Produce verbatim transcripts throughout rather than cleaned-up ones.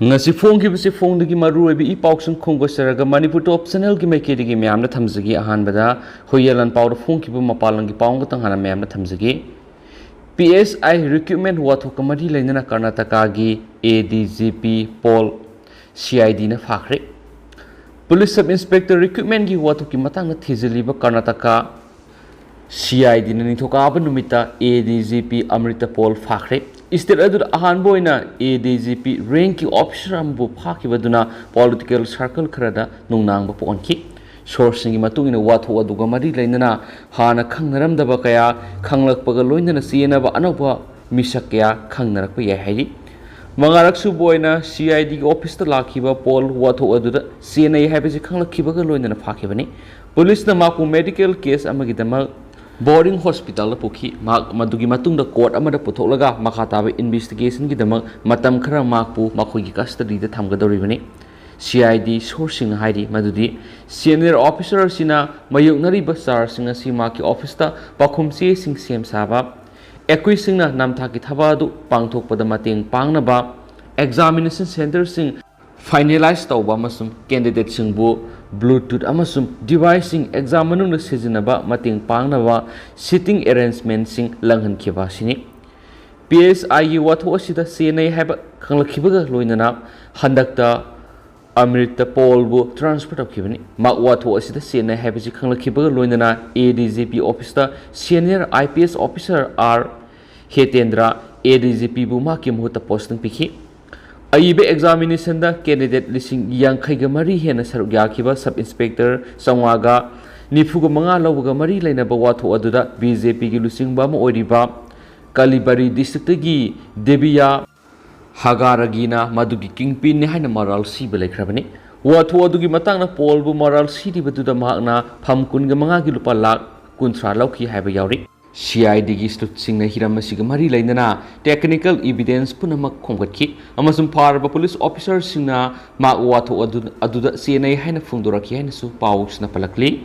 ꯉꯁꯤ ꯐꯣꯡꯈꯤꯕꯁꯤ ꯐꯣꯡꯗꯒꯤ ꯃꯔꯨꯑꯣꯏꯕ ꯏ ꯄꯥꯎꯁꯤꯡ ꯈꯣꯝꯒꯠꯆꯔꯒ ꯃꯅꯤꯄꯨꯔ ꯇꯣꯞ ꯆꯦꯅꯦꯜꯒꯤ ꯃꯥꯏꯀꯩꯗꯒꯤ ꯃꯌꯥꯝꯗ ꯊꯝꯖꯒꯦ꯫ ꯑꯍꯥꯟꯕꯗ ꯍꯨꯏꯌꯦꯟ ꯂꯥꯟꯄꯥꯎꯗ ꯐꯣꯡꯈꯤꯕ ꯃꯄꯥꯟ ꯂꯝꯒꯤ ꯄꯥꯎ ꯑꯃꯈꯛꯇꯪ ꯍꯥꯟꯅ ꯃꯌꯥꯝꯗ ꯊꯝꯖꯒꯦ꯫ ꯄꯤ ꯑꯦꯁ ꯑꯥꯏ ꯔꯤꯀ꯭ꯔꯨꯠꯃꯦꯟ ꯋꯥꯊꯣꯛꯀ ꯃꯔꯤ ꯂꯩꯅꯅ ꯀꯔꯅꯥꯇꯀꯥꯒꯤ ꯑꯦ D G P Paul C I ꯗꯤꯅ ꯐꯥꯈ꯭ꯔꯦ꯫ ꯄꯨꯂꯤꯁ ꯁꯕ ꯏꯟꯁꯄꯦꯛꯇꯔ ꯔꯤꯀ꯭ꯔꯨꯠꯃꯦꯟꯒꯤ ꯋꯥꯊꯣꯛꯀꯤ ꯃꯇꯥꯡꯗ ꯊꯤꯖꯤꯜꯂꯤꯕ ꯀꯔꯅꯥꯇꯀꯥ ꯁꯤ ꯑꯥꯏ ꯗꯤꯅ ꯅꯤꯡꯊꯧꯀꯥꯕ ꯅꯨꯃꯤꯠꯇ A D G P Amrit Paul ꯐꯥꯈ꯭ꯔꯦ꯫ ꯁ꯭ꯇꯦꯠ ꯑꯗꯨꯗ ꯑꯍꯥꯟꯕ ꯑꯣꯏꯅ ꯑꯦ ꯗꯤ ꯖꯤ ꯄꯤ ꯔꯦꯡꯛꯀꯤ ꯑꯣꯐꯤꯁꯥꯔ ꯑꯃꯕꯨ ꯐꯥꯈꯤꯕꯗꯨꯅ ꯄꯣꯂꯤꯇꯤꯀꯦꯜ ꯁꯥꯔꯀꯜ ꯈꯔꯗ ꯅꯨꯡꯅꯥꯡꯕ ꯄꯣꯛꯍꯟꯈꯤ꯫ ꯁꯣꯔꯁꯁꯤꯡꯒꯤ ꯃꯇꯨꯡ ꯏꯟꯅ ꯋꯥꯊꯣꯛ ꯑꯗꯨꯒ ꯃꯔꯤ ꯂꯩꯅꯅ ꯍꯥꯟꯅ ꯈꯪꯅꯔꯝꯗꯕ ꯀꯌꯥ ꯈꯪꯂꯛꯄꯒ ꯂꯣꯏꯅꯅ ꯆꯦꯟꯅꯕ ꯑꯅꯧꯕ ꯃꯤꯁꯛ ꯀꯌꯥ ꯈꯪꯅꯔꯛꯄ ꯌꯥꯏ ꯍꯥꯏꯔꯤ꯫ ꯃꯉꯥꯔꯛ ꯁꯨꯕ ꯑꯣꯏꯅ ꯁꯤ ꯑꯥꯏ ꯗꯤꯒꯤ ꯑꯣꯐꯤꯁꯇ ꯂꯥꯛꯈꯤꯕ ꯄꯣꯜ ꯋꯥꯊꯣꯛ ꯑꯗꯨꯗ ꯆꯦꯟꯅꯩ ꯍꯥꯏꯕꯁꯤ ꯈꯪꯂꯛꯈꯤꯕꯒ ꯂꯣꯏꯅꯅ ꯐꯥꯈꯤꯕꯅꯤ꯫ ꯄꯨꯂꯤꯁꯅ ꯃꯍꯥꯛꯄꯨ ꯃꯦꯗꯤꯀꯦꯜ ꯀꯦꯁ ꯑꯃꯒꯤꯗꯃꯛ ꯕꯣꯔꯗꯤꯡ ꯍꯣꯁꯄꯤꯇꯥꯜꯗ ꯄꯨꯈꯤ꯫ ꯃꯍꯥꯛ ꯃꯗꯨꯒꯤ ꯃꯇꯨꯡꯗ ꯀꯣꯔꯠ ꯑꯃꯗ ꯄꯨꯊꯣꯛꯂꯒ ꯃꯈꯥ ꯇꯥꯕ ꯏꯟꯚꯦꯁꯇꯤꯒꯦꯁꯟꯒꯤꯗꯃꯛ ꯃꯇꯝ ꯈꯔ ꯃꯍꯥꯛꯄꯨ ꯃꯈꯣꯏꯒꯤ ꯀꯁꯇꯗꯤꯗ ꯊꯝꯒꯗꯧꯔꯤꯕꯅꯤ꯫ ꯁꯤ ꯑꯥꯏ ꯗꯤ ꯁꯣꯔꯁꯁꯤꯡꯅ ꯍꯥꯏꯔꯤ ꯃꯗꯨꯗꯤ ꯁꯦꯅꯤꯌꯔ ꯑꯣꯐꯤꯁꯥꯔ ꯑꯁꯤꯅ ꯃꯥꯌꯣꯛꯅꯔꯤꯕ ꯆꯥꯔꯖꯁꯤꯡ ꯑꯁꯤ ꯃꯍꯥꯛꯀꯤ ꯑꯣꯐꯤꯁꯇ ꯄꯥꯎꯈꯨꯝ ꯆꯦꯁꯤꯡ ꯁꯦꯝ ꯁꯥꯕ, ꯑꯦꯀ꯭ꯌꯨꯁꯁꯤꯡꯅ ꯅꯝꯊꯥꯛꯀꯤ ꯊꯕꯛ ꯑꯗꯨ ꯄꯥꯡꯊꯣꯛꯄꯗ ꯃꯇꯦꯡ ꯄꯥꯡꯅꯕ, ꯑꯦꯛꯖꯥꯃꯤꯅꯦꯁꯟ ꯁꯦꯟꯇꯔꯁꯤꯡ ꯐꯥꯏꯅꯦꯂꯥꯏꯖ ꯇꯧꯕ ꯑꯃꯁꯨꯡ ꯀꯦꯟꯗꯤꯗꯦꯠꯁꯤꯡꯕꯨ ꯕ꯭ꯂꯨꯇꯨꯠ ꯑꯃꯁꯨꯡ ꯗꯤꯚꯥꯏꯁꯁꯤꯡ ꯑꯦꯛꯖꯥꯝ ꯃꯅꯨꯡꯗ ꯁꯤꯖꯤꯟꯅꯕ ꯃꯇꯦꯡ ꯄꯥꯡꯅꯕ ꯁꯤꯇꯤꯡ ꯑꯦꯔꯦꯟꯖꯃꯦꯟꯠꯁꯤꯡ ꯂꯥꯡꯍꯟꯈꯤꯕ ꯑꯁꯤꯅꯤ꯫ ꯄꯤ ꯑꯦꯁ ꯑꯥꯏꯒꯤ ꯋꯥꯊꯣꯛ ꯑꯁꯤꯗ ꯆꯦꯟꯅꯩ ꯍꯥꯏꯕ ꯈꯪꯂꯛꯈꯤꯕꯒ ꯂꯣꯏꯅꯅ ꯍꯟꯗꯛꯇ ꯑꯃ꯭ꯔꯤꯇ ꯄꯣꯜꯕꯨ ꯇ꯭ꯔꯥꯟꯁꯐꯔ ꯇꯧꯈꯤꯕꯅꯤ꯫ ꯃꯍꯥꯛ ꯋꯥꯊꯣꯛ ꯑꯁꯤꯗ ꯆꯦꯟꯅꯩ ꯍꯥꯏꯕꯁꯤ ꯈꯪꯂꯛꯈꯤꯕꯒ ꯂꯣꯏꯅꯅ ꯑꯦ ꯗꯤ ꯖꯤ ꯄꯤ ꯑꯣꯐꯤꯁꯇ senior I P S officer R Hetendra A D G ꯄꯤꯕꯨ ꯃꯍꯥꯛꯀꯤ ꯃꯍꯨꯠꯇ ꯄꯣꯁꯇꯤꯡ ꯄꯤꯈꯤ꯫ ꯑꯏꯕ ꯑꯦꯛꯖꯥꯃꯤꯅꯦꯁꯟꯗ ꯀꯦꯟꯗꯤꯗꯦꯠ ꯂꯤꯁꯤꯡ ꯌꯥꯡꯈꯩꯒ ꯃꯔꯤ ꯍꯦꯟꯅ ꯁꯔꯨꯛ ꯌꯥꯈꯤꯕ ꯁꯕ ꯏꯟꯁꯄꯦꯛꯇꯔ ꯆꯥꯝꯃꯉꯥꯒ ꯅꯤꯐꯨꯒ ꯃꯉꯥ ꯂꯧꯕꯒ ꯃꯔꯤ ꯂꯩꯅꯕ ꯋꯥꯊꯣꯛ ꯑꯗꯨꯗ ꯕꯤ ꯖꯦ ꯄꯤꯒꯤ ꯂꯨꯆꯤꯡꯕ ꯑꯃ ꯑꯣꯏꯔꯤꯕ ꯀꯂꯤꯕꯔꯤ ꯗꯤꯁꯇ꯭ꯔꯤꯛꯇꯒꯤ ꯗꯦꯕꯤꯌꯥ ꯍꯒꯥꯔꯒꯤꯅ ꯃꯗꯨꯒꯤ ꯀꯤꯡꯄꯤꯟꯅꯤ ꯍꯥꯏꯅ ꯃꯔꯥꯜ ꯁꯤꯕ ꯂꯩꯈ꯭ꯔꯕꯅꯤ꯫ ꯋꯥꯊꯣꯛ ꯑꯗꯨꯒꯤ ꯃꯇꯥꯡꯗ ꯄꯣꯜꯕꯨ ꯃꯔꯥꯜ ꯁꯤꯔꯤꯕꯗꯨꯗ ꯃꯍꯥꯛꯅ ꯐꯝ ꯀꯨꯟꯒ ꯃꯉꯥꯒꯤ ꯂꯨꯄꯥ ꯂꯥꯈ ꯀꯨꯟꯊ꯭ꯔꯥ ꯂꯧꯈꯤ ꯍꯥꯏꯕ ꯌꯥꯎꯔꯤ꯫ ꯁꯤ ꯑꯥꯏ ꯗꯤꯒꯤ ꯁ꯭ꯇꯨꯠꯁꯤꯡꯅ ꯍꯤꯔꯝ ꯑꯁꯤꯒ ꯃꯔꯤ ꯂꯩꯅꯅ ꯇꯦꯛꯅꯤꯀꯦꯜ ꯏꯚꯤꯗꯦꯟꯁ ꯄꯨꯝꯅꯃꯛ ꯈꯣꯝꯒꯠꯈꯤ ꯑꯃꯁꯨꯡ ꯐꯥꯔꯕ ꯄꯨꯂꯤꯁ ꯑꯣꯐꯤꯁꯥꯔꯁꯤꯡꯅ ꯃꯍꯥꯛ ꯋꯥꯊꯣꯛ ꯑꯗꯨ, ꯑꯗꯨꯗ ꯆꯦꯟꯅꯩ ꯍꯥꯏꯅ ꯐꯣꯡꯗꯣꯔꯛꯈꯤ ꯍꯥꯏꯅꯁꯨ ꯄꯥꯎꯁꯤꯅ ꯄꯜꯂꯛꯂꯤ꯫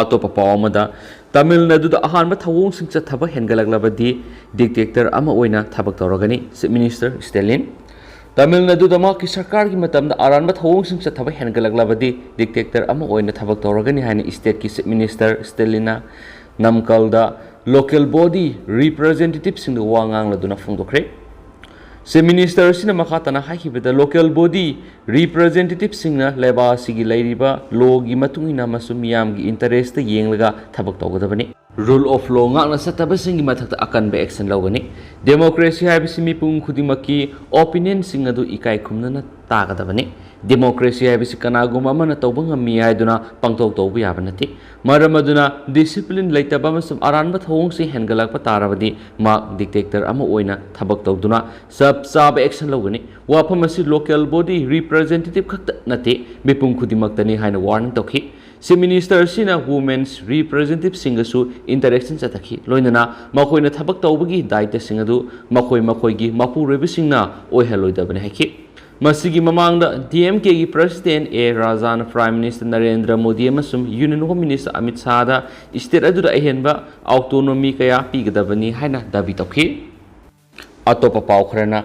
ꯑꯇꯣꯞꯄ ꯄꯥꯎ ꯑꯃꯗ, ꯇꯥꯃꯤꯜ ꯅꯥꯗꯨꯗ ꯑꯍꯥꯟꯕ ꯊꯧꯑꯣꯡꯁꯤꯡ ꯆꯠꯊꯕ ꯍꯦꯟꯒꯠꯂꯛꯂꯕꯗꯤ ꯗꯤꯛꯇꯦꯛꯇꯔ ꯑꯃ ꯑꯣꯏꯅ ꯊꯕꯛ ꯇꯧꯔꯒꯅꯤ, ꯆꯤꯐ ꯃꯤꯅꯤꯁꯇꯔ ꯁ꯭ꯇꯦꯂꯤꯟ꯫ ꯇꯥꯃꯤꯜ ꯅꯥꯗꯨꯗ ꯃꯍꯥꯛꯀꯤ ꯁꯔꯀꯥꯔꯒꯤ ꯃꯇꯝꯗ ꯑꯔꯥꯟꯕ ꯊꯧꯑꯣꯡꯁꯤꯡ ꯆꯠꯊꯕ ꯍꯦꯟꯒꯠꯂꯛꯂꯕꯗꯤ dictator ꯑꯃ ꯑꯣꯏꯅ ꯊꯕꯛ ꯇꯧꯔꯒꯅꯤ ꯍꯥꯏꯅ state ꯀꯤ Chief Minister Stalina ꯅꯝꯀꯜꯗ local body representative ꯁꯤꯡꯗ ꯋꯥ ꯉꯥꯡꯂꯗꯨꯅ ꯐꯣꯡꯗꯣꯛꯈ꯭ꯔꯦ꯫ Chief Minister ꯑꯁꯤꯅ ꯃꯈꯥ ꯇꯥꯅ ꯍꯥꯏꯈꯤꯕꯗ, local body representative ꯁꯤꯡꯅ ꯂꯩꯕꯥꯛ ꯑꯁꯤꯒꯤ ꯂꯩꯔꯤꯕ law ꯒꯤ ꯃꯇꯨꯡ ꯏꯟꯅ ꯑꯃꯁꯨꯡ ꯃꯤꯌꯥꯝꯒꯤ interest ꯌꯦꯡꯂꯒ ꯊꯕꯛ ꯇꯧꯒꯗꯕꯅꯤ꯫ Rule of law ꯉꯥꯛꯅ ꯆꯠꯇꯕꯁꯤꯡꯒꯤ ꯃꯊꯛꯇ ꯑꯀꯟꯕ action ꯂꯧꯒꯅꯤ꯫ Democracy ꯍꯥꯏꯕꯁꯤ ꯃꯤꯄꯨꯝ ꯈꯨꯗꯤꯡꯃꯛꯀꯤ opinion ꯁꯤꯡ ꯑꯗꯨ ꯏꯀꯥꯏ ꯈꯨꯝꯅꯅ ꯇꯥꯒꯗꯕꯅꯤ꯫ Democracy ꯍꯥꯏꯕꯁꯤ ꯀꯅꯥꯒꯨꯝꯕ ꯑꯃꯅ ꯇꯧꯕ ꯉꯝꯃꯤ ꯍꯥꯏꯗꯨꯅ ꯄꯪꯇꯧ ꯇꯧꯕ ꯌꯥꯕ ꯅꯠꯇꯦ꯫ ꯃꯔꯝ ꯑꯗꯨꯅ discipline ꯂꯩꯇꯕ ꯑꯃꯁꯨꯡ ꯑꯔꯥꯟꯕ ꯊꯧꯑꯣꯡꯁꯤꯡ ꯍꯦꯟꯒꯠꯂꯛꯄ ꯇꯥꯔꯕꯗꯤ ꯃꯍꯥꯛ dictator ꯑꯃ ꯑꯣꯏꯅ ꯊꯕꯛ ꯇꯧꯗꯨꯅ ꯆꯞ ꯆꯥꯕ action ꯂꯧꯒꯅꯤ꯫ ꯋꯥꯐꯝ ꯑꯁꯤ local body representative ꯈꯛꯇ ꯅꯠꯇꯦ, ꯃꯤꯄꯨꯝ ꯈꯨꯗꯤꯡꯃꯛꯇꯅꯤ ꯍꯥꯏꯅ warning ꯇꯧꯈꯤ꯫ Chief Minister ꯑꯁꯤꯅ women's representative ꯁꯤꯡꯒꯁꯨ interaction ꯆꯠꯊꯈꯤ, ꯂꯣꯏꯅꯅ ꯃꯈꯣꯏꯅ ꯊꯕꯛ ꯇꯧꯕꯒꯤ ꯗꯥꯏꯇꯁꯤꯡ ꯑꯗꯨ ꯃꯈꯣꯏ ꯃꯈꯣꯏꯒꯤ ꯃꯄꯨꯔꯣꯏꯕꯁꯤꯡꯅ ꯑꯣꯏꯍꯜꯂꯣꯏꯗꯕꯅꯤ ꯍꯥꯏꯈꯤ꯫ ꯃꯁꯤꯒꯤ ꯃꯃꯥꯡꯗ D M K ꯒꯤ President A ꯔꯥꯖꯥꯅ Prime Minister Narendra Modi ꯑꯃꯁꯨꯡ Union Home Minister Amit ꯁꯥꯍꯗ state ꯑꯗꯨꯗ ꯑꯍꯦꯟꯕ autonomy ꯀꯌꯥ ꯄꯤꯒꯗꯕꯅꯤ ꯍꯥꯏꯅ ꯗꯥꯕꯤ ꯇꯧꯈꯤ꯫ ꯑꯇꯣꯞꯄ ꯄꯥꯎ ꯈꯔꯅ,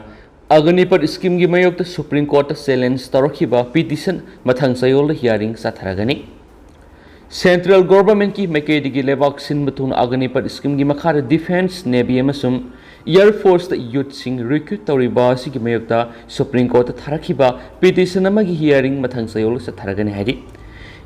Agnipath scheme ꯒꯤ ꯃꯥꯌꯣꯛꯇ Supreme Court ꯇ challenge ꯇꯧꯔꯛꯈꯤꯕ petition ꯃꯊꯪ ꯆꯌꯣꯜꯗ hearing ꯆꯠꯊꯔꯒꯅꯤ꯫ Central Government ꯀꯤ ꯃꯥꯏꯀꯩꯗꯒꯤ ꯂꯩꯕꯥꯛ ꯁꯤꯟꯕ ꯊꯨꯡꯅ Agnipath scheme ꯒꯤ ꯃꯈꯥꯗ Defence, Navy ꯑꯃꯁꯨꯡ Air Force ꯇ youth ꯁꯤꯡ recruit ꯇꯧꯔꯤꯕ ꯑꯁꯤꯒꯤ ꯃꯥꯌꯣꯛꯇ Supreme Court ꯇ ꯊꯥꯔꯛꯈꯤꯕ petition ꯑꯃꯒꯤ hearing ꯃꯊꯪ ꯆꯌꯣꯜꯗ ꯆꯠꯊꯔꯒꯅꯤ ꯍꯥꯏꯔꯤ꯫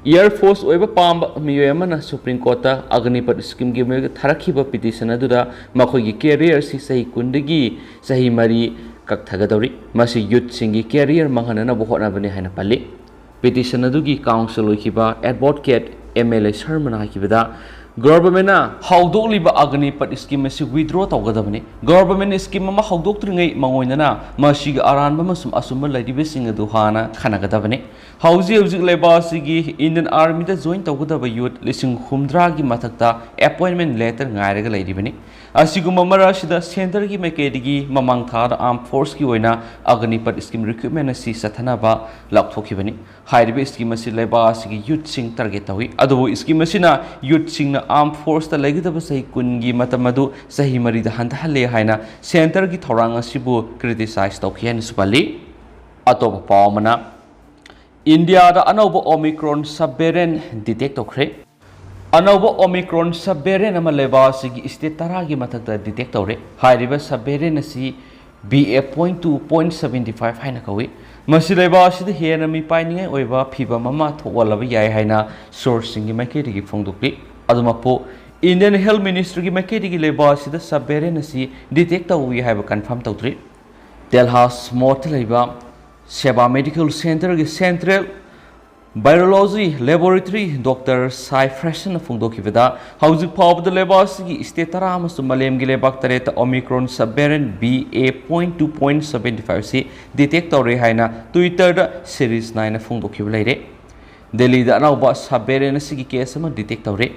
Air Force ꯑꯣꯏꯕ ꯄꯥꯝꯕ ꯃꯤꯑꯣꯏ ꯑꯃꯅ Supreme Court ꯇ Agnipath scheme ꯒꯤ ꯃꯥꯌꯣꯛꯇ ꯊꯥꯔꯛꯈꯤꯕ petition ꯑꯗꯨꯗ ꯃꯈꯣꯏꯒꯤ career ꯑꯁꯤ ꯆꯍꯤ ꯀꯨꯟꯗꯒꯤ ꯆꯍꯤ ꯃꯔꯤ ꯀꯛꯊꯒꯗꯧꯔꯤ꯫ ꯃꯁꯤ youth ꯁꯤꯡꯒꯤ career ꯃꯥꯡꯍꯟꯅꯅꯕ ꯍꯣꯠꯅꯕꯅꯤ ꯍꯥꯏꯅ ꯄꯜꯂꯤ꯫ Petition ꯑꯗꯨꯒꯤ counsel ꯑꯣꯏꯈꯤꯕ advocate M L A ꯁꯔꯃꯅ ꯍꯥꯏꯈꯤꯕꯗ, Government ꯅ ꯍꯧꯗꯣꯛꯂꯤꯕ Agnipath scheme ꯑꯁꯤ withdraw ꯇꯧꯒꯗꯕꯅꯤ꯫ Government ꯅ scheme ꯑꯃ ꯍꯧꯗꯣꯛꯇ꯭ꯔꯤꯉꯩ ꯃꯉꯣꯏꯅꯅ ꯃꯁꯤꯒꯤ ꯑꯔꯥꯟꯕ ꯑꯃꯁꯨꯡ ꯑꯆꯨꯝꯕ ꯂꯩꯔꯤꯕꯁꯤꯡ ꯑꯗꯨ ꯍꯥꯟꯅ ꯈꯟꯅꯒꯗꯕꯅꯤ꯫ ꯍꯧꯖꯤꯛ ꯍꯧꯖꯤꯛ ꯂꯩꯕꯥꯛ ꯑꯁꯤꯒꯤ Indian Army ꯗ join ꯇꯧꯒꯗꯕ youth ꯂꯤꯁꯤꯡ ꯍꯨꯝꯗ꯭ꯔꯥꯒꯤ ꯃꯊꯛꯇ appointment letter ꯉꯥꯏꯔꯒ ꯂꯩꯔꯤꯕꯅꯤ꯫ ꯑꯁꯤꯒꯨꯝꯕ ꯃꯔꯛ ꯑꯁꯤꯗ centreꯒꯤ ꯃꯥꯏꯀꯩꯗꯒꯤ ꯃꯃꯥꯡ ꯊꯥꯗ armed forceꯀꯤ ꯑꯣꯏꯅ Agnipath scheme recruitment ꯑꯁꯤ ꯆꯠꯊꯅꯕ ꯂꯥꯎꯊꯣꯛꯈꯤꯕꯅꯤ꯫ ꯍꯥꯏꯔꯤꯕ scheme ꯑꯁꯤ ꯂꯩꯕꯥꯛ ꯑꯁꯤꯒꯤ youthꯁꯤꯡ target ꯇꯧꯏ꯫ ꯑꯗꯨꯕꯨ scheme ꯑꯁꯤꯅ youthꯁꯤꯡꯅ armed forceꯇ ꯂꯩꯒꯗꯕ ꯆꯍꯤ ꯀꯨꯟꯒꯤ ꯃꯇꯝ ꯑꯗꯨ ꯆꯍꯤ ꯃꯔꯤꯗ ꯍꯟꯊꯍꯜꯂꯦ ꯍꯥꯏꯅ centreꯒꯤ ꯊꯧꯔꯥꯡ ꯑꯁꯤꯕꯨ criticize ꯇꯧꯈꯤ ꯍꯥꯏꯅꯁꯨ ꯄꯜꯂꯤ꯫ ꯑꯇꯣꯞꯄ ꯄꯥꯎ ꯑꯃꯅ, ꯏꯟꯗꯤꯌꯥꯗ ꯑꯅꯧꯕ Omicron subvariant detect ꯇꯧꯈ꯭ꯔꯦ꯫ ꯑꯅꯧꯕ Omicron subvariant ꯑꯃ ꯂꯩꯕꯥꯛ ꯑꯁꯤꯒꯤ state ꯇꯔꯥꯒꯤ ꯃꯊꯛꯇ detect ꯇꯧꯔꯦ꯫ ꯍꯥꯏꯔꯤꯕ subvariant ꯑꯁꯤ B A point two point seventy five ꯍꯥꯏꯅ ꯀꯧꯏ꯫ ꯃꯁꯤ ꯂꯩꯕꯥꯛ ꯑꯁꯤꯗ ꯍꯦꯟꯅ ꯃꯤꯄꯥꯏꯅꯤꯡꯉꯥꯏ ꯑꯣꯏꯕ ꯐꯤꯚꯝ ꯑꯃ ꯊꯣꯛꯍꯜꯂꯕ ꯌꯥꯏ ꯍꯥꯏꯅ sourceꯁꯤꯡꯒꯤ ꯃꯥꯏꯀꯩꯗꯒꯤ ꯐꯣꯡꯗꯣꯛꯂꯤ꯫ ꯑꯗꯨꯃꯛꯄꯨ, Indian Health Ministryꯒꯤ ꯃꯥꯏꯀꯩꯗꯒꯤ ꯂꯩꯕꯥꯛ ꯑꯁꯤꯗ subvariant ꯑꯁꯤ detect ꯇꯧꯏ ꯍꯥꯏꯕ confirm ꯇꯧꯗ꯭ꯔꯤ꯫ ꯗꯦꯜꯍꯥꯁ ꯃꯣꯠꯇ ꯂꯩꯕ ꯁꯦꯕꯥ Medical Centreꯒꯤ Central Virology Laboratory Doctor Sai Freshenꯅ ꯐꯣꯡꯗꯣꯛꯈꯤꯕꯗ, ꯍꯧꯖꯤꯛ ꯐꯥꯎꯕꯗ ꯂꯩꯕꯥꯛ ꯑꯁꯤꯒꯤ state ꯇꯔꯥ ꯑꯃꯁꯨꯡ ꯃꯥꯂꯦꯝꯒꯤ ꯂꯩꯕꯥꯛ ꯇꯔꯦꯠꯇ Omicron subvariant B A point two point seventy five ꯑꯁꯤ detect ꯇꯧꯔꯦ ꯍꯥꯏꯅ Twitterꯗ series nine ꯐꯣꯡꯗꯣꯛꯈꯤꯕ ꯂꯩꯔꯦ꯫ ꯗꯦꯜꯂꯤꯗ ꯑꯅꯧꯕ subvariant ꯑꯁꯤꯒꯤ case ꯑꯃ detect ꯇꯧꯔꯦ꯫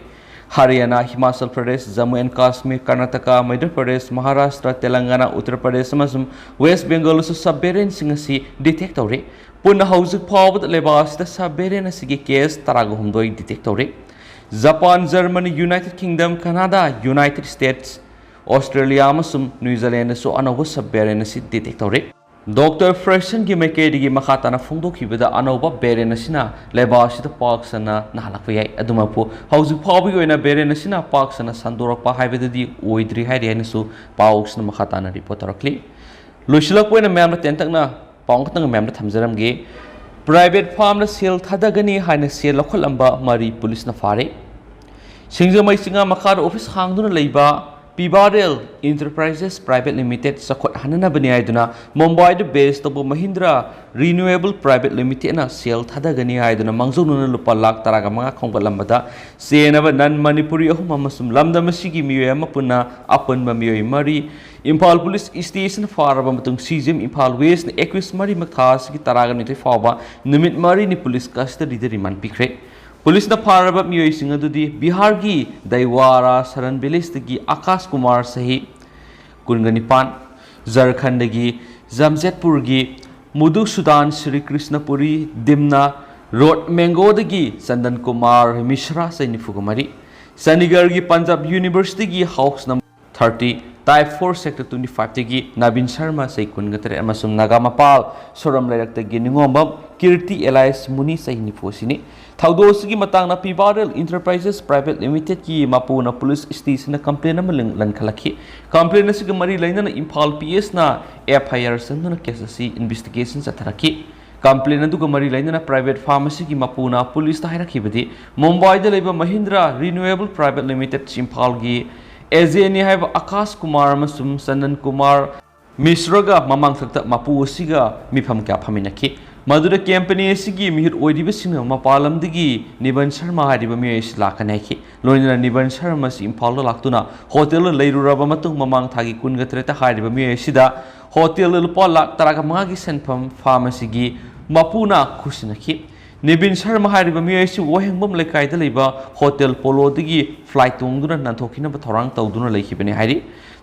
ꯍꯔꯤꯌꯥꯅꯥ, ꯍꯤꯃꯥꯆꯜ ꯄ꯭ꯔꯗꯦꯁ, ꯖꯝꯃꯨ ꯑꯦꯟ ꯀꯥꯁꯃꯤꯔ, ꯀꯔꯅꯥꯇꯀꯥ, ꯃꯩꯙ꯭ꯌ ꯄ꯭ꯔꯗꯦꯁ, ꯃꯍꯥꯔꯥꯁꯇ꯭ꯔ, ꯇꯦꯂꯪꯒꯥꯅꯥ, ꯎꯠꯇꯔ ꯄ꯭ꯔꯗꯦꯁ ꯑꯃꯁꯨꯡ ꯋꯦꯁ꯭ꯠ ꯕꯦꯡꯒꯜꯗꯁꯨ subvariantꯁꯤꯡ ꯑꯁꯤ detect ꯇꯧꯔꯦ꯫ ꯄꯨꯟꯅ ꯍꯧꯖꯤꯛ ꯐꯥꯎꯕꯗ ꯂꯩꯕꯥꯛ ꯑꯁꯤꯗ subvariant ꯑꯁꯤꯒꯤ case ꯇꯔꯥꯒ ꯍꯨꯝꯗꯣꯏ detect ꯇꯧꯔꯦ꯫ ꯖꯄꯥꯟ, ꯖꯔꯃꯅꯤ, United Kingdom, ꯀꯅꯥꯗꯥ, United States, ꯑꯣꯁꯇ꯭ꯔꯦꯂꯤꯌꯥ ꯑꯃꯁꯨꯡ ꯅ꯭ꯌꯨꯖꯤꯂꯦꯟꯗꯁꯨ ꯑꯅꯧꯕ subvariant ꯑꯁꯤ detect ꯇꯧꯔꯦ꯫ ꯗꯣꯛꯇꯔ ꯐ꯭ꯔꯦꯁꯟꯒꯤ ꯃꯥꯏꯀꯩꯗꯒꯤ ꯃꯈꯥ ꯇꯥꯅ ꯐꯣꯡꯗꯣꯛꯈꯤꯕꯗ, ꯑꯅꯧꯕ variant ꯑꯁꯤꯅ ꯂꯩꯕꯥꯛ ꯑꯁꯤꯗ ꯄꯥꯛ ꯁꯟꯅ ꯅꯥꯍꯜꯂꯛꯄ ꯌꯥꯏ꯫ ꯑꯗꯨꯃꯛꯄꯨ, ꯍꯧꯖꯤꯛ ꯐꯥꯎꯕꯒꯤ ꯑꯣꯏꯅ variant ꯑꯁꯤꯅ ꯄꯥꯛ ꯁꯟꯅ ꯁꯟꯗꯣꯔꯛꯄ ꯍꯥꯏꯕꯗꯨꯗꯤ ꯑꯣꯏꯗ꯭ꯔꯤ ꯍꯥꯏꯔꯤ ꯍꯥꯏꯅꯁꯨ ꯄꯥꯎꯁꯤꯅ ꯃꯈꯥ ꯇꯥꯅ report ꯇꯧꯔꯛꯂꯤ꯫ ꯂꯣꯏꯁꯤꯜꯂꯛꯄ ꯑꯣꯏꯅ ꯃꯌꯥꯝꯅ ꯇꯦꯟꯇꯛꯅ ꯄꯥꯎ ꯑꯃꯈꯛꯇꯪ ꯃꯌꯥꯝꯗ ꯊꯝꯖꯔꯝꯒꯦ꯫ Private firmꯗ ꯁꯦꯜ ꯊꯥꯗꯒꯅꯤ ꯍꯥꯏꯅ ꯁꯦꯜ ꯂꯧꯈꯠꯂꯝꯕ ꯃꯔꯤ ꯄꯨꯂꯤꯁꯅ ꯐꯥꯔꯦ꯫ ꯁꯤꯡꯖꯃꯩ ꯆꯤꯉꯥ ꯃꯈꯥꯗ office ꯍꯥꯡꯗꯨꯅ ꯂꯩꯕ ꯄꯤꯕꯥꯔꯦꯜ Enterprises Private Limited ꯆꯥꯎꯈꯠꯍꯟꯅꯅꯕꯅꯤ ꯍꯥꯏꯗꯨꯅ ꯃꯨꯝꯕꯥꯏꯗ base ꯇꯧꯕ Mahindra Renewable Private Limitedꯅ ꯁꯦꯜ ꯊꯥꯗꯒꯅꯤ ꯍꯥꯏꯗꯨꯅ ꯃꯥꯡꯖꯧꯅꯅ ꯂꯨꯄꯥ ꯂꯥꯈ ꯇꯔꯥꯒ ꯃꯉꯥ ꯈꯣꯝꯒꯠꯂꯝꯕꯗ ꯆꯦꯟꯅꯕ non Manipuri ꯑꯍꯨꯝ ꯑꯃꯁꯨꯡ ꯂꯝꯗꯝ ꯑꯁꯤꯒꯤ ꯃꯤꯑꯣꯏ ꯑꯃ ꯄꯨꯟꯅ ꯑꯄꯨꯟꯕ ꯃꯤꯑꯣꯏ ꯃꯔꯤ, ꯏꯝꯐꯥꯜ ꯄꯨꯂꯤꯁ station ꯐꯥꯔꯕ ꯃꯇꯨꯡ CGM ꯏꯝꯐꯥꯜ Westꯅ ꯑꯦꯀ꯭ꯌꯨꯁ ꯃꯔꯤꯃꯛ ꯊꯥ ꯑꯁꯤꯒꯤ ꯇꯔꯥꯒ ꯅꯤꯊꯣꯏ ꯐꯥꯎꯕ ꯅꯨꯃꯤꯠ ꯃꯔꯤꯅꯤ ꯄꯨꯂꯤꯁ custodyꯗ remand ꯄꯤꯈ꯭ꯔꯦ꯫ ꯄꯨꯂꯤꯁꯅ ꯐꯥꯔꯕ ꯃꯤꯑꯣꯏꯁꯤꯡ ꯑꯗꯨꯗꯤ ꯕꯤꯍꯥꯔꯒꯤ ꯗꯩꯋꯥꯔꯥ ꯁꯔꯟ ꯚꯤꯂꯦꯖꯇꯒꯤ ꯑꯥꯀꯥꯁ ꯀꯨꯃꯥꯔ ꯆꯍꯤ ꯀꯨꯟꯒ ꯅꯤꯄꯥꯟ, ꯖꯔꯈꯟꯗꯒꯤ ꯖꯥꯝꯖꯦꯠꯄꯨꯔꯒꯤ ꯃꯨꯗꯨꯁꯨꯗꯥꯟ ꯁ꯭ꯔꯤ ꯀ꯭ꯔꯤꯁꯅꯄꯨꯔꯤ, ꯗꯤꯝꯅꯥ ꯔꯣꯗ ꯃꯦꯡꯒꯣꯗꯒꯤ ꯆꯟꯗꯟ ꯀꯨꯃꯥꯔ ꯃꯤꯁ꯭ꯔꯥ ꯆꯍꯤ ꯅꯤꯐꯨꯒ ꯃꯔꯤ, ꯆꯥꯟꯗꯤꯒꯔꯒꯤ ꯄꯟꯖꯥꯕ ꯌꯨꯅꯤꯚꯔꯁꯤꯇꯤꯒꯤ house number thirty, type four, sector twenty ꯐꯥꯏꯚꯇꯒꯤ ꯅꯕꯤꯟ ꯁꯔꯃ ꯆꯍꯤ ꯀꯨꯟꯒ ꯇꯔꯦꯠ ꯑꯃꯁꯨꯡ ꯅꯥꯒꯥ ꯃꯄꯥꯜ ꯁꯣꯔꯝ ꯂꯩꯔꯛꯇꯒꯤ ꯅꯤꯉꯣꯝꯕꯝ ꯀꯤꯔꯇꯤ ꯑꯦꯂꯥꯏꯁ ꯃꯨꯅꯤ ꯆꯍꯤ ꯅꯤꯐꯨ ꯑꯁꯤꯅꯤ꯫ ꯊꯧꯗꯣꯛ ꯑꯁꯤꯒꯤ ꯃꯇꯥꯡꯗ ꯄꯤꯕꯥꯔꯦꯜ ꯏꯟꯇꯔꯄ꯭ꯔꯥꯏꯖꯦꯁ ꯄ꯭ꯔꯥꯏꯚꯦꯠ ꯂꯤꯃꯤꯇꯦꯗꯀꯤ ꯃꯄꯨꯅ ꯄꯨꯂꯤꯁ ꯁ꯭ꯇꯦꯁꯟꯗ ꯀꯝꯄ꯭ꯂꯦꯟ ꯑꯃ ꯂꯤꯡ-, ꯂꯟꯈꯠꯂꯛꯈꯤ꯫ ꯀꯝꯄ꯭ꯂꯦꯟ ꯑꯁꯤꯒ ꯃꯔꯤ ꯂꯩꯅꯅ ꯏꯝꯐꯥꯜ ꯄꯤ ꯑꯦꯁꯅ ꯑꯦꯐ ꯑꯥꯏ ꯑꯥꯔ ꯆꯪꯗꯨꯅ ꯀꯦꯁ ꯑꯁꯤ ꯏꯟꯚꯦꯁꯇꯤꯒꯦꯁꯟ ꯆꯠꯊꯔꯛꯈꯤ꯫ ꯀꯝꯄ꯭ꯂꯦꯟ ꯑꯗꯨꯒ ꯃꯔꯤ ꯂꯩꯅꯅ ꯄ꯭ꯔꯥꯏꯚꯦꯠ ꯐꯥꯔꯝ ꯑꯁꯤꯒꯤ ꯃꯄꯨꯅ ꯄꯨꯂꯤꯁꯇ ꯍꯥꯏꯔꯛꯈꯤꯕꯗꯤ ꯃꯨꯝꯕꯥꯏꯗ ꯂꯩꯕ ꯃꯍꯤꯟꯗ꯭ꯔꯥ ꯔꯤꯅ꯭ꯌꯨꯑꯦꯕꯜ ꯄ꯭ꯔꯥꯏꯚꯦꯠ ꯂꯤꯃꯤꯇꯦꯗ ꯏꯝꯐꯥꯜꯒꯤ ꯑꯦꯖꯦꯅꯤ ꯍꯥꯏꯕ ꯑꯀꯥꯁ ꯀꯨꯃꯥꯔ ꯑꯃꯁꯨꯡ ꯆꯟꯗꯟ ꯀꯨꯃꯥꯔ ꯃꯤꯁ꯭ꯔꯒ ꯃꯃꯥꯡꯊꯛꯇ ꯃꯄꯨ ꯑꯁꯤꯒ ꯃꯤꯐꯝ ꯀꯌꯥ ꯐꯝꯃꯤꯟꯅꯈꯤ꯫ ꯃꯗꯨꯗ ꯀꯝꯄꯦꯅꯤ ꯑꯁꯤꯒꯤ ꯃꯤꯍꯨꯠ ꯑꯣꯏꯔꯤꯕꯁꯤꯡꯅ ꯃꯄꯥꯟ ꯂꯝꯗꯒꯤ ꯅꯤꯕꯟ ꯁꯔꯃ ꯍꯥꯏꯔꯤꯕ ꯃꯤꯑꯣꯏ ꯑꯁꯤ ꯂꯥꯛꯀꯅꯤ ꯍꯥꯏꯈꯤ꯫ ꯂꯣꯏꯅꯅ ꯅꯤꯕꯟ ꯁꯔꯃ ꯑꯁꯤ ꯏꯝꯐꯥꯜꯗ ꯂꯥꯛꯇꯨꯅ ꯍꯣꯇꯦꯜꯗ ꯂꯩꯔꯨꯔꯕ ꯃꯇꯨꯡ ꯃꯃꯥꯡ ꯊꯥꯒꯤ ꯀꯨꯟꯒ ꯇꯔꯦꯠꯇ ꯍꯥꯏꯔꯤꯕ ꯃꯤꯑꯣꯏ ꯑꯁꯤꯗ ꯍꯣꯇꯦꯜꯗ ꯂꯨꯄꯥ ꯂꯥꯈ ꯇꯔꯥꯒ ꯃꯉꯥꯒꯤ ꯁꯦꯟꯐꯝ ꯐꯥꯔꯝ ꯑꯁꯤꯒꯤ ꯃꯄꯨꯅ ꯈꯨꯠꯁꯤꯟꯅꯈꯤ꯫ ꯅꯤꯕꯤꯟ ꯁꯔꯃ ꯍꯥꯏꯔꯤꯕ ꯃꯤꯑꯣꯏ ꯑꯁꯤ ꯋꯥꯍꯦꯡꯕꯝ ꯂꯩꯀꯥꯏꯗ ꯂꯩꯕ ꯍꯣꯇꯦꯜ ꯄꯣꯂꯣꯗꯒꯤ ꯐ꯭ꯂꯥꯏꯠ ꯇꯣꯡꯗꯨꯅ ꯅꯥꯟꯊꯣꯛꯈꯤꯅꯕ ꯊꯧꯔꯥꯡ ꯇꯧꯗꯨꯅ ꯂꯩꯈꯤꯕꯅꯤ ꯍꯥꯏꯔꯤ꯫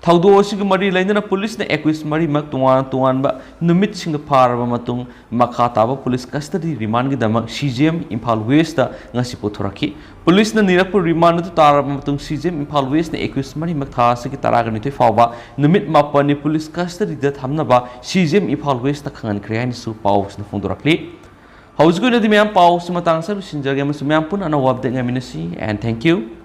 ꯊꯧꯗꯣꯛ ꯑꯁꯤꯒ ꯃꯔꯤ ꯂꯩꯅꯅ ꯄꯨꯂꯤꯁꯅ ꯑꯦꯀ꯭ꯌꯨꯁ ꯃꯔꯤꯃꯛ ꯇꯣꯉꯥꯟ ꯇꯣꯉꯥꯟꯕ ꯅꯨꯃꯤꯠꯁꯤꯡꯗ ꯐꯥꯔꯕ ꯃꯇꯨꯡ ꯃꯈꯥ ꯇꯥꯕ ꯄꯨꯂꯤꯁ ꯀꯁꯇꯗꯤ ꯔꯤꯃꯥꯟꯒꯤꯗꯃꯛ ꯁꯤ ꯖꯤ ꯑꯦꯝ ꯏꯝꯐꯥꯜ ꯋꯦꯁꯇ ꯉꯁꯤ ꯄꯨꯊꯣꯔꯛꯈꯤ꯫ ꯄꯨꯂꯤꯁꯅ ꯅꯤꯔꯛꯄ ꯔꯤꯃꯥꯟ ꯑꯗꯨ ꯇꯥꯔꯕ ꯃꯇꯨꯡ ꯁꯤ ꯖꯤ ꯑꯦꯝ ꯏꯝꯐꯥꯜ ꯋꯦꯁꯅ ꯑꯦꯀ꯭ꯌꯨꯁ ꯃꯔꯤꯃꯛ ꯊꯥ ꯑꯁꯤꯒꯤ ꯇꯔꯥꯒ ꯅꯤꯊꯣꯏ ꯐꯥꯎꯕ ꯅꯨꯃꯤꯠ ꯃꯥꯄꯟꯅꯤ ꯄꯨꯂꯤꯁ ꯀꯁꯇꯗꯤꯗ ꯊꯝꯅꯕ C J M Imphal west ꯈꯪꯍꯟꯈ꯭ꯔꯦ ꯍꯥꯏꯅꯁꯨ ꯄꯥꯎꯁꯤꯅ ꯐꯣꯡꯗꯣꯔꯛꯂꯤ꯫ ꯍꯧꯖꯤꯛꯀꯤ ꯑꯣꯏꯅꯗꯤ ꯃꯌꯥꯝ ꯄꯥꯎꯁꯤ ꯃꯇꯥꯡ ꯑꯁꯤꯗ ꯂꯣꯏꯁꯤꯟꯖꯔꯒꯦ ꯑꯃꯁꯨꯡ ꯃꯌꯥꯝ ꯄꯨꯟꯅ ꯑꯅꯧꯕ ꯑꯞꯗꯦꯠ ꯉꯥꯏꯃꯤꯟꯅꯁꯤ꯫ And thank you.